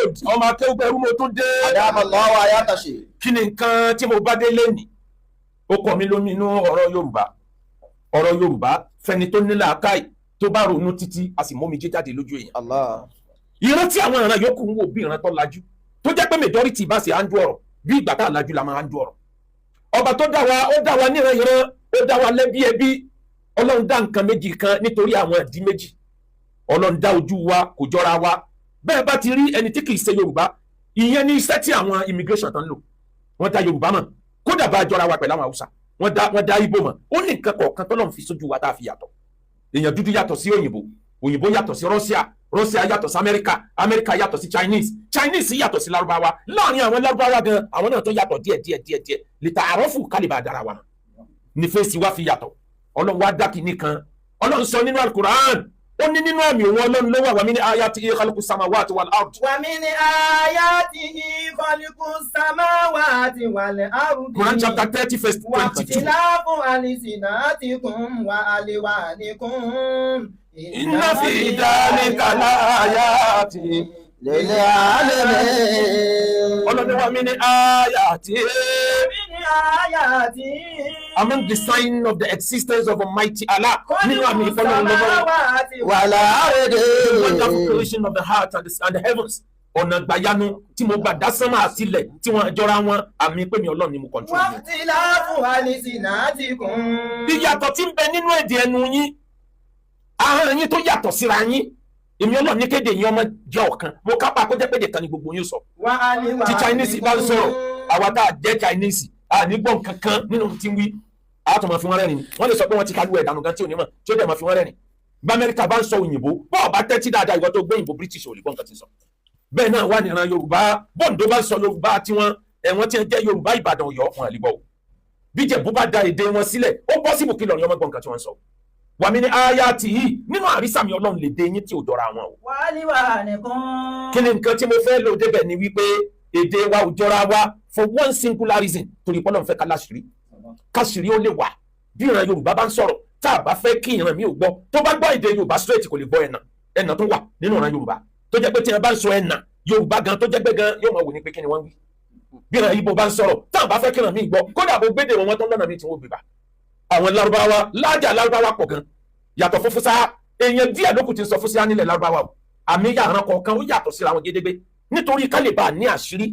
Gold, ọmọ akéwùgbẹ́rú, mo tún dé. أدام الله حياة الشيخ. Kí ni nǹkan tí mo bá dé lénìí? Ó kọ mí lómi inú. Ọ̀rọ̀ Yorùbá, ọ̀rọ̀ Yorùbá, fẹni tó ní làákàyè, tó bá ronú títí, a sì mómi jẹ́ jáde lójú èèyàn. Allah. Ìran tí àwọn ìran yòókù ń wò bí ìran tó lajú, tó jẹ́ pé majority bá ṣe áńjú ọ̀rọ̀, bí ìgbà tá a lajú la máa áńjú ọ̀rọ̀. Ọba tó dá wa, ó dá wa níran ìran, ó dá wa lẹ́bí ẹbí. Ọlọ́run dá nǹkan méjì kan nítorí àwọn ìdí méjì. Ọlọ́run dá ojú wa, kò jọra wa. Bẹ́ẹ̀ bá ti rí ẹni tí kì í ṣe Yorùbá, ìyẹn ní iṣẹ́ tí àwọn immigration tán ń lò. Wọ́n dá Yorùbá mọ̀, kódà bá a jọra wa pẹ̀lú àwọn Haúsá, wọ́n dá Ìgbò mọ̀. Ó ní nǹkan kọ̀ọ̀kan tọ́lọ́run fi sójú wa tá a fi yàtọ̀. Èèyàn dúdú yàtọ̀ sí òyìnbó, òyìnbó yàtọ̀ sí Russia, Russia yàtọ̀ sí Amẹ́ríkà, Amẹ́ríkà yàtọ̀ sí Chinese, Chinese yàtọ̀ sí Lárúbáwá. Láàrin àwọn Lárúbáwá gan, àwọn náà tó yàtọ̀ díẹ̀ díẹ̀ díẹ̀ díẹ̀. Lè àrọ́fù kálíbà dára wa mọ̀ ní face wa fi yàtọ̀. Ọlọ́run wá dá kínní kan. Ọlọ́run sọ nínú Alukur'an, ó ní nínú àmì òun Ọlọ́run ló wà, ومن آياته خلق السماوات والأرض. ومن آياته خلق السماوات والأرض. Quran chapter 30 verse 22. واختلاف ألسنتكم وألوانكم. إن في ذلك لآيات للعالمين. Ọlọ́run, ومن آياته. ومن آياته. Among the sign of the existence of Almighty Allah, nínú àmì ìfọlọ́run lọ́wọ́. السماوات والأرض. The wonderful creation of the heart and the heavens, ọ̀nà gbàyanu tí mo gbà dá sánmà àtìlẹ̀ tí wọ́n jọra wọn, àmì pé mi Ọlọ́run ni mo control wọn. واختلاف ألسنتكم. Ìyàtọ̀ tí ń bẹ nínú èdè ẹnu yín, ahọ́n yín tó yàtọ̀ síra yín, èmi Ọlọ́run ní kéde yín ọmọ jẹ́ ọ̀kan. Mo kápá kó jẹ́ péde kan ní gbogbo yín sọ. وألوانكم. Tí Chinese bá ń sọ̀rọ̀, àwa tá a jẹ́ Chinese, a ní gbọ́n kankan nínú tí ń wí, a tún máa fi wọ́n rẹ́rìn. Wọ́n lè sọ pé wọ́n ti kálú ẹ̀ dànù gan tí ò ní mọ̀, tí ó dẹ̀ máa fi wọ́n rẹ́rìn. Bá Amẹ́ríkà bá ń sọ òyìnbó, bọ́ọ̀ bá tẹ́tí dáadáa, ìwọ tó gbé òyìnbó British ò lè gbọ́ nǹkan tí ń sọ. Bẹ́ẹ̀ náà wà níran Yorùbá. Bọ́ǹdó bá ń sọ Yorùbá tiwọn, ẹ̀wọ̀n tí wọ́n jẹ́ Yorùbá Ìbàdàn, Ọ̀yọ́, wọn àlè gbọ́ o. Bí Jẹ̀bú bá da èdè wọn sílẹ̀, ó possible kí Ìlọrin ọmọ gbọ́ nǹkan tí wọ́n ń sọ. ومن آياته, nínú àrísàmì Ọlọ́run lè dé yín tí ò jọra wọn o. وألوانكم. Kí ni nǹkan tí mo fẹ́ lò débẹ̀ ni wípé èdè wa ò jọra wa for one singular reason, torí pé Ọlọ́run fẹ́ ká láṣìírí, káṣìírí ó lè wà. Bí ìran Yorùbá bá ń sọ̀rọ̀, tá a bá fẹ́ kí ìran mi ò gbọ́, tó bá gbọ́ èdè Yorùbá straight, kò lè gbọ́ ẹ̀nà. Ẹ̀nà tó wà nínú ìran Yorùbá, tó jẹ́ pé tí wọ́n bá ń sọ ẹ̀nà Yorùbá gan, tó jẹ́ pé gan yóò máa wò ní pé kí ni wọ́n wí. Bí ìran Ìgbò bá ń sọ̀rọ̀, tá a bá fẹ́ kí ìran mi gbọ́, kódà bó gbédè wọn, tó lọ́nà mi tí wọ́n gbé bá. Àwọn Lárúbáwá, lájà Lárúbáwá pọ̀ gan, yàtọ̀ fún Fúsá, èèyàn díẹ̀ lókùn ti ń sọ Fúsá nílẹ̀ Lárúbáwá o. Àmì yàrá kọ̀ọ̀kan ó yàtọ̀ síra wọn gédégbé, nítorí ká lè bá a ní àṣírí,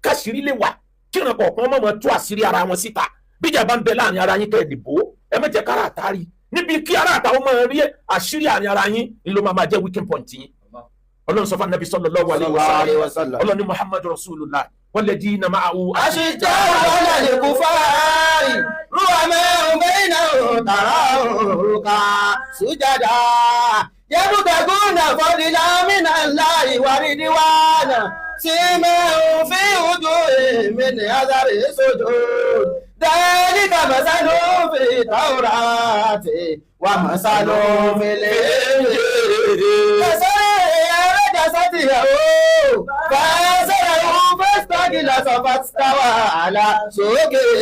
káṣírí lè wà, kí ìran kọ̀ọ̀kan mọ̀ mọ́ tú àṣírí ara wọn síta. Bíjà bá ń bẹ láàrin ara yín, kẹ́ ẹ lè bò ó. Ẹ má jẹ́ kára àtàrí níbi kí ara àtàwọn máa rí àṣírí àárín ara yín ni ló máa máa jẹ́ weakening point yín. Ọlọ́run sọ fún Anabi صلى الله عليه وسلم, Ọlọ́run ní Muhammadu Rasulullah والذين معه. أشداء على الكفار رحماء بينهم تراهم ركعا سجدا يبتغون فضلا من الله ورضوانا سيماهم في وجوههم من أثر السجود ذلك مثلهم في التوراة ومثلهم في الإنجيل كزرع أخرج شطأه فآزره فاستغلظ فاستوى على سوقه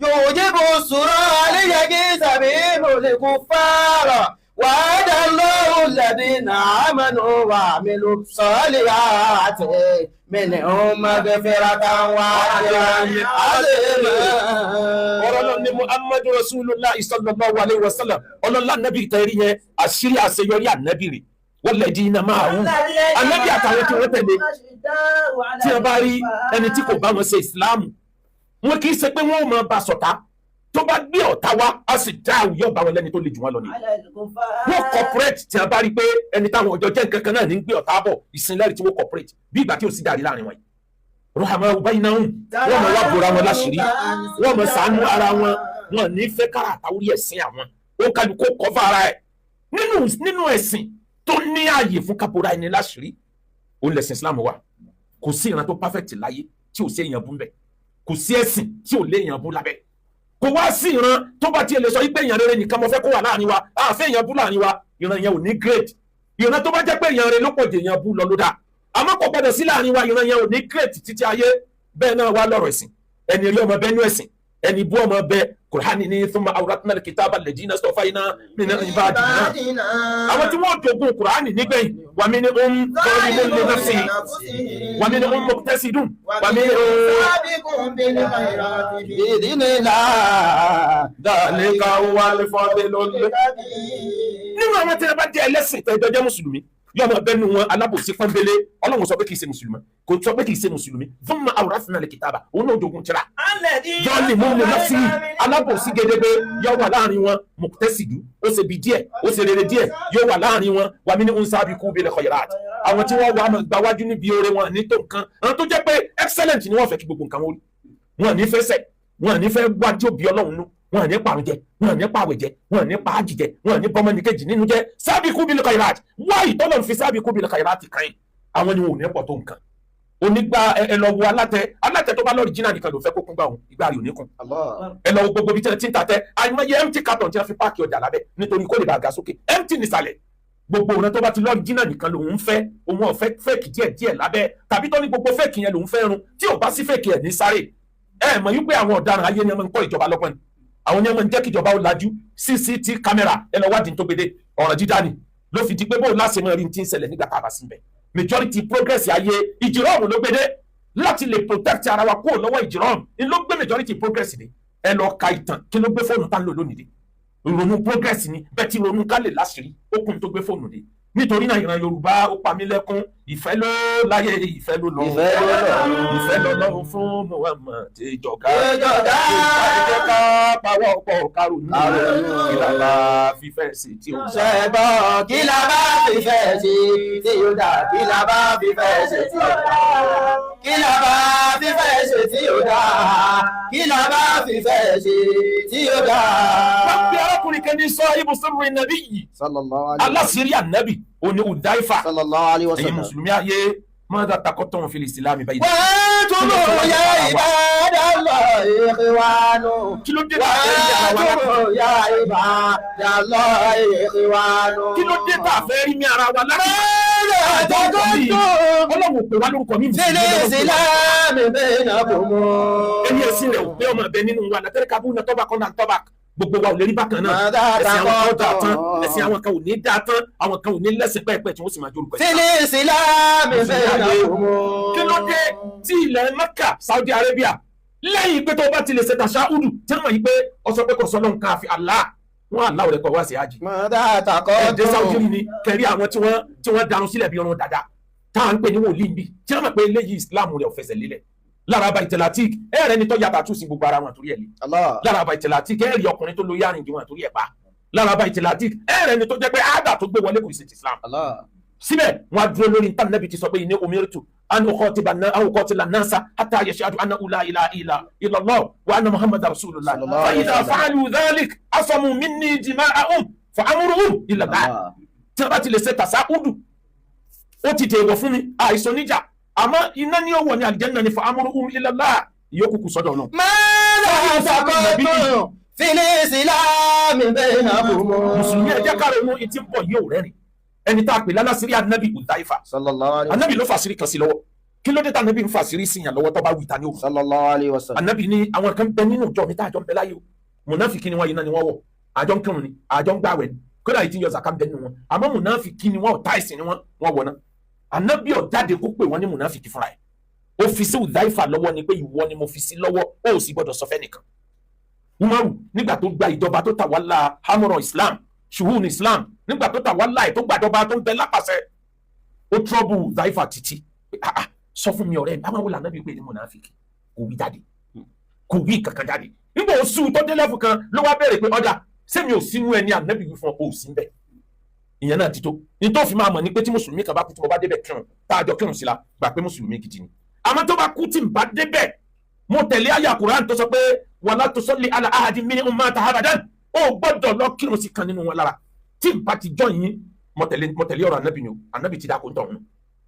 يعجب الزراع ليغيظ بهم الكفار وعد الله الذين آمنوا وعملوا الصالحات منهم مغفرة وأجرا عظيما. Ọ̀rọ̀ náà ni Muhammadu Rasulullah صلى الله عليه وسلم. Ọlọ́lá nàbì tẹ̀rí yẹn, àṣírí àṣeyọrí ànábì rè, والذين معه, ànábì àtàwọn tí wọ́n tẹ̀lé. Tí wọ́n bá rí ẹni tí kò bá wọn ṣe Ìsìláàmù, wọn kì í ṣe pé wọ́n ò máa bá ṣọ̀tá. Tó bá gbé ọ̀tá wá, á sì dá àwùjọ bá wọn lẹ́ni tó le jù wọ́n lọ nìyí. Wọ́n cooperate. Tí wọ́n bá rí pé ẹni táwọn ọjọ́ jẹ́ nǹkan kan náà ní gbé ọ̀tá bọ̀, ìsìnlẹ́rìí tí wọ́n cooperate bí ìgbà tí ò sí gàrí láàrin wọn yìí. رحماء بينهم, wọ́n mọ̀ wá bora wọn láṣìírí, wọ́n mọ̀ ṣàánú ara wọn. Wọn ní fẹ́ kára àtàwórí ẹ̀sìn àwọn, ó kálukó cover ara ẹ̀ nínú ẹ̀sìn tó ní ààyè fún kápóra ẹni láṣìírí. Ó lẹ̀sìn Islam wa. Kò sí ìran tó perfect láyé tí ò sí èèyàn bú mbẹ. Kò sí ẹ̀sìn tí ò léèyàn bú lábẹ́. Kò wá sí ìran tó bá tiẹ̀ lè sọ wípé èèyàn rere nìkan mo fẹ́ kó wà láàrin wa, àfẹ́ èèyàn bú láàrin wa, ìran yẹn ò ní grade. Ìran tó bá jẹ́ pé èèyàn rere ló pọ̀ jù èèyàn bú lọ ló dáa, àmọ́ kò gbọdọ̀ sí láàrin wa, ìran yẹn ò ní grade títí ayé. Bẹ́ẹ̀ náà wá lọ́rọ̀ ẹ̀sìn, ẹni rí ọmọ bẹ́ẹ̀ nú ẹ̀sìn, ẹni bú ọmọ bẹ. Kùránì ní thumma awratna al-kitaba alladhina istafayna min ibadina. Àwọn tí wọ́n jogún Kùránì nígbẹ̀yìn, wa minhum zalimun li nafsihi, wa minhum muqtasidun, wa minhum Sabiqun bil khairati Bi'idhnillah. dhalika huwal fadlul. Nínú àwọn tí a bá jẹ́ ẹlẹ́sìn tẹ́jọ́ jẹ́ mùsùlùmí, yóò máa bẹ́nu wọn alábòsí pọ́nbélé. Ọlọ́run sọ pé kì í ṣe mùsùlùmí, kò sọ pé kì í ṣe mùsùlùmí. Thumma awrathna al-kitaba, òun náà jogun tírà. Jọ́ọ̀lì mú mi lọ́sí alábòsí gédégbé yóò wà láàrin wọn, mùtẹ́sìdú ó ṣe bí díẹ̀, ó ṣe rere díẹ̀, yóò wà láàrin wọn. Wà mí ní ń sábì kú bil khairat, àwọn tí wọ́n wà máa gba wájú níbi oore wọn ní tó nǹkan, àwọn tó jẹ́ pé excellent ni wọ́n fẹ́ kí gbogbo nǹkan wọn rí. Wọn ní fẹ́ sẹ̀, wọn ní fẹ́ wá tí ó bí Ọlọ́run nú, wọn ní parun jẹ, wọn ní pàwẹ̀ jẹ, wọn ní pàájì jẹ, wọn ní bọ́mọnìkejì nínú jẹ. Sábì kú bil khairat, wáyì tọ́lọ̀ fi sábì kú bil khairat kan yìí, àwọn ni wọn ò ní pọ̀ tó nǹkan. Onígbà ẹ lọ wo alátẹ, alátẹ tó bá lọ́ọ̀rì jìnnà nìkan ló fẹ́ kó kún gbà òun, ìgbà rẹ̀ ò ní kún. Ẹ lọ wo gbogbo ibi tí wọ́n ti ń ta tẹ, àìmọye empty carton tí wọ́n fi páàkì ọjà lábẹ́ nítorí kó lè bá ga sókè, empty nísàlẹ̀. Gbogbo òun tó bá ti lọ́ọ̀rì jìnnà nìkan lòun fẹ́, òun ò fẹ́ fake díẹ̀ díẹ̀ lábẹ́, tàbí tó ní gbogbo fake yẹn lòun fẹ́ run, tí ò bá sí fake ẹ̀ ní sáré. Ẹ mọ̀ wípé àwọn ọ̀daràn ayé ni wọ́n máa ń kọ́ ìjọba lọ́gbọ́n ni, àwọn ni wọ́n máa ń jẹ́ kí ìjọba ó lajú. CCT camera, ẹ lọ wádìí tó gbede ọ̀ràn dídá ni ló fi di pé bóun láti máa rí ti ń ṣẹlẹ̀ nígbà tá a bá sí ibẹ̀. Majority progress ayé, ìjìrọ̀mù ló gbede láti lè protect ara wa kúrò lọ́wọ́ ìjìrọ̀mù ni ló gbé majority progress ni. Ẹ lọ ka ìtàn, kí ló gbé fóònù tá ń lò lónìí dé? Ìrònú progress ni bẹ́ẹ̀ tí ronú ká lè láṣìírí ó kún tó gbé fóònù dé. Nítorí náà, ìran Yorùbá, ó pa mí lẹ́kún. Ìfẹ́ ló láyé, ìfẹ́ ló lọ. Ìfẹ́ ló lọ. Ìfẹ́ lọ lọ́run fún Muhammad ìjọba. Ìjọba. Ìjẹ́ ká pawọ́ pọ̀ kárò ní Kárònú. ìlànà fífẹ́ sí tí ó Ṣẹ̀gbọ́n, kí la bá fi fẹ́ ṣe tí ó dà? Kí la bá fi fẹ́ ṣe tí ó dà? Kí la bá fi fẹ́ ṣe tí ó dà? Kí la bá fi fẹ́ ṣe tí ó dà? Wọ́n pe arákùnrin kan ní sọ ibùsùn nàbí yìí. Sallallahu alayhi Aláṣírí ànábì òní Udaifa. Sallallahu alayhi wa Ẹ̀yin sallam. mùsùlùmí ayé, mọ́tà takọ́tọ̀ fil ìsìlámì báyìí. وأنتم يا عباد الله إخوان. Kí ló dé tá a fẹ́ rí ara wa lápá? وأنتم يا عباد الله إخوان. Kí ló dé tá a fẹ́ rí mi ara wa lápá? ماذا تقولون Ọlọ́run ò pè wá lórúkọ mi. في الإسلام بينكم؟ Ẹni ẹ̀sìn rẹ̀ ò pé ọmọ ẹ̀bẹ nínú wa látẹ́rẹ́ kábú náà tọ́ba kan náà tọ́ba, gbogbo wa ò lè rí bákan náà. ماذا Ẹ̀sìn àwọn kan ó dáa tán, تقولون ẹ̀sìn àwọn kan ò ní dáa tán, àwọn kan ò ní lẹ́sìn pẹ́ẹ́pẹ́ tí wọ́n sì máa jórúkọ في ẹ̀sìn. الإسلام بينكم. Kí ló dé tí ilẹ̀ Mẹ́kà, Saudi Arabia, lẹ́yìn pé tó bá ti lè ṣe tàṣà udu tí wọ́n mọ̀ yìí pé ọsọ pé kò sọ lọ́n káfí Allah, wọn aláwọ̀ rẹ̀ kọ́ wá sí àjì. ماذا Ẹ̀ẹ́dẹ́ Saudi تقولون ni kẹrí àwọn tí wọ́n darun sílẹ̀ bí ọrùn dada tá à ń pè ní wòlíì bí, tí wọ́n mọ̀ pé eléyìí Islam rẹ̀ ò fẹsẹ̀ lélẹ̀. Lára àbá ìtẹ̀látík, ẹ̀rẹ́ ni tó yàtà tù sí gbogbo ara wọn àtúrí ẹ̀ lé. الله Lára àbá ìtẹ̀látík, ẹ̀rí ọkùnrin tó lo yárin wọn àtúrí ẹ̀ pa. Lára àbá ìtẹ̀látík, ẹ̀rẹ́ ni tó jẹ́ pé ádà tó gbé wọlé kò sí ti Islam. الله Síbẹ̀ wọn á dúró lórí níta nẹ́bi ti sọ pé inni umirtu an uqatila an-nasa hatta yashhadu annahu la ilaha illa Allah wa anna muhammadan rasulullah. Sallallahu Fa alayhi idha wa sallam. fa'alu dhalik asamu minni dima'ahum fa amruhum ila Allah. الله Tí wọ́n bá ti lè ṣe tàṣà udu, ó ti dèwọ̀ fún mi àìsàn níjà, àmọ́ iná ní ọwọ́ ní àlìjẹ́nà ní fa amruhum ila Allah, ìyókù kù sọ́dọ̀ náà. ماذا تقولون في الإسلام بينكم؟ Mùsùlùmí, ẹ jẹ́ ká ronú etí ń bọ̀ yóò rẹ́rìn. Ẹni tá a pè lálásírí ànábì Udaifa, صلى الله عليه ànábì ló fàṣírí kan sí lọ́wọ́. Kí ló dé tá ànábì ń fàṣírí sí yàn lọ́wọ́? Tó bá wí, ta ni ó mọ̀? صلى الله عليه وسلم. Ànábì ní àwọn kan bẹ nínú ìjọ mi tá àjọ ń bẹ láyé o, mùnáfìkì ni wọ́n, iná ni wọ́n wọ̀. Àjọ ń kírun ni, àjọ ń gbàwẹ̀ ni, kódà yìí ti ń yọ zaka ń bẹ nínú wọn, àmọ́ mùnáfìkì ni wọ́n, ọ̀tá ìsìn ni wọ́n, wọ́n wọ̀ náà. Ànábì ó jáde kó pè wọ́n ní mùnáfìkì fúnra ẹ̀, ó fi sí Udaifa lọ́wọ́ ni pé ìwọ ni mo fi sí lọ́wọ́, ó sì gbọ́dọ̀ sọ fẹ́nìkan. Umaru, nígbà tó gba ìjọba, tó tà wá la hamọ̀rọ̀ Islam, ṣùhùn Islam, nígbà tó tà wá láì tó gbàjọba tó ń bẹ lápàṣẹ, ó trọ́bù Udaifa títí. Ah ah, sọ fún mi, ọ̀rẹ́ mi, àwọn wo lànà bí pé ní mùnáfìkì? Kò wí jáde, kò wí kankan jáde. Nígbà oṣù tó dé lẹ́fù kan ló wá béèrè pé ọjà sẹ́mi ò sínú ẹni ànábì wí fún ọ, kò sí ń bẹ̀. Ìyẹn náà ti tó ní tó fi máa mọ̀ ní pé tí mùsùlùmí kan bá kú, tí mo bá débẹ̀ kírun, tá a jọ kírun sí la, gbà pé mùsùlùmí gidi ni. Àmọ́ tó bá kú tí n bá débẹ̀, mo tẹ̀lé àyà Kùránì tó sọ pé wala tusalli ala ahadin minhum mata abadan, ó gbọ́dọ̀ lọ kírun sí kan nínú wọn lára tí n bá ti jọ yín. Mo tẹ̀lé ọ̀rọ̀ ànábì ni o. Ànábì ti dá kó ń tọ̀ wọn.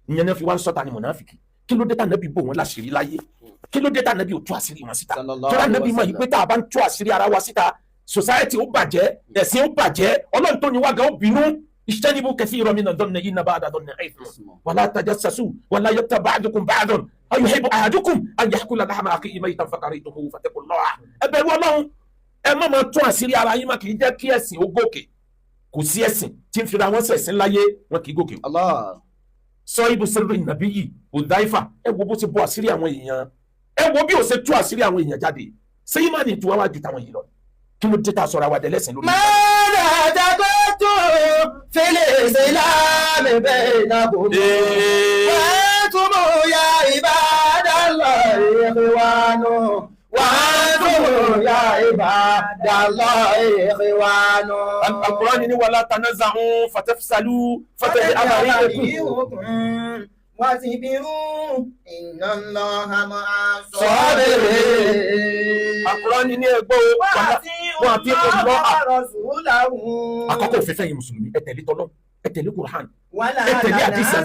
Ìyẹn náà fi wá ń sọ́ta ni mùnáfìkì. Kí ló dé tá ànábì bò wọ́n láṣìírí láyé? Kí ló dé tá ànábì ò tú àṣírí wọn síta? Sallallahu Tọ́lá alaihi ànábì mọ̀ yìí pé tá a bá ń tú àṣírí ara wa síta, society ó bàjẹ́, ẹ̀sìn ó bàjẹ́, Ọlọ́run tó ní wá gan ó bínú. Ijtanibu kathiran mina dhanni inna ba'da dhanni ithmun wala tajassasu wala yaghtab ba'dukum ba'dan ayuhibbu ahadukum an ya'kula lahma akhihi maytan fakarihtumuhu fattaqullaha. Ẹ bẹ̀rù Ọlọ́run. Ẹ má máa tún àṣírí ara yín, má kì í jẹ́ kí ẹ̀sìn ó gòkè. Kò sí ẹ̀sìn tí ń fira wọn ṣẹ̀sìn láyé, wọn kì í gòkè. Allah. Sọ ibùsùn nàbí yìí Hudhaifa, ẹ wo bó ṣe bọ́ àṣírí àwọn èèyàn, ẹ wo bí ó ṣe tú àṣírí àwọn èèyàn jáde. Ṣé ìmánì tí wọ́n wá ju táwọn yìí lọ? Kí ló dé tá a sọ̀rọ̀ àwọn àdẹ́lẹ́sìn lórí? ماذا تقلت في الإسلام بينكم وأنتم يا عباد الله إخوان وأنتم يا عباد الله إخوان. Al-Qur'ani ní wala tanaza'u fatafsalu fatadhhaba rihukum. واصبروا إن الله مع صابرين. Al-Qur'ani ní ẹgbọ́ o, وأطيعوا الله ورسوله. àkọ́kọ́ òfin fẹ́yìn mùsùlùmí, ẹ tẹ̀lé tọ́lọ́, ẹ tẹ̀lé Qur'an, ولا ẹ tẹ̀lé àdìsí.